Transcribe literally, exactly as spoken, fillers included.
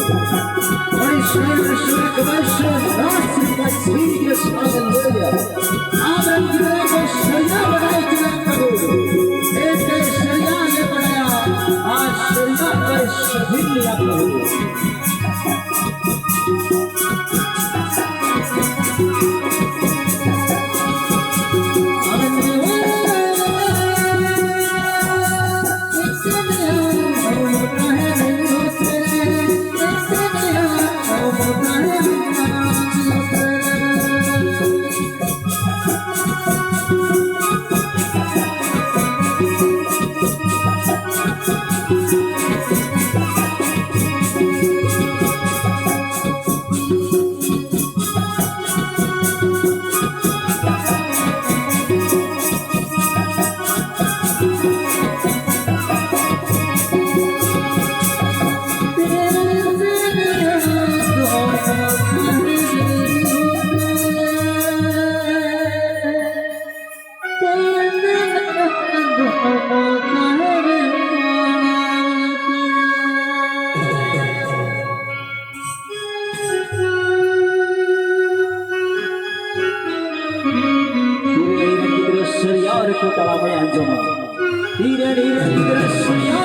ᱟᱹᱰᱤ ᱥᱩᱨ ᱥᱩᱨ ᱠᱚᱢᱮᱥᱚᱱ ᱨᱟᱥ ᱨᱮᱱᱟᱜ ᱥᱤᱨᱤᱭᱟᱥ ᱢᱟᱞᱮ ᱞᱟᱹᱭᱟ᱾ ᱟᱢᱨᱮᱱ ᱜᱤᱫᱽᱨᱟᱹ ᱠᱚ ᱥᱟᱹᱨᱤᱭᱟᱹ ᱵᱟᱰᱟᱭ ᱦᱚᱪᱚ ᱞᱮᱱ ᱛᱟᱵᱚᱱ᱾ ᱮᱱᱛᱮ ᱥᱟᱹᱨᱤᱭᱟᱹ ᱞᱮ ᱵᱟᱰᱟᱭᱟ ᱟᱨ ᱥᱟᱹᱨᱤᱭᱟᱹ ᱞᱮ ᱥᱟᱹᱫᱷᱤᱱ ᱞᱮᱭᱟ ᱛᱟᱵᱚᱱ᱾ ᱛᱤᱨᱮ ᱤᱧ ᱨᱮᱱ ᱜᱤᱫᱽᱨᱟᱹ ᱥᱟᱹᱨᱤᱭᱟᱹ ᱨᱮᱠᱚ ᱛᱟᱲᱟᱢᱮ ᱟᱸᱡᱚᱢᱟ, ᱛᱤᱨᱮ ᱤᱧ ᱨᱮᱱ ᱜᱤᱫᱽᱨᱟᱹ ᱥᱟᱹᱨᱤᱭᱟᱹ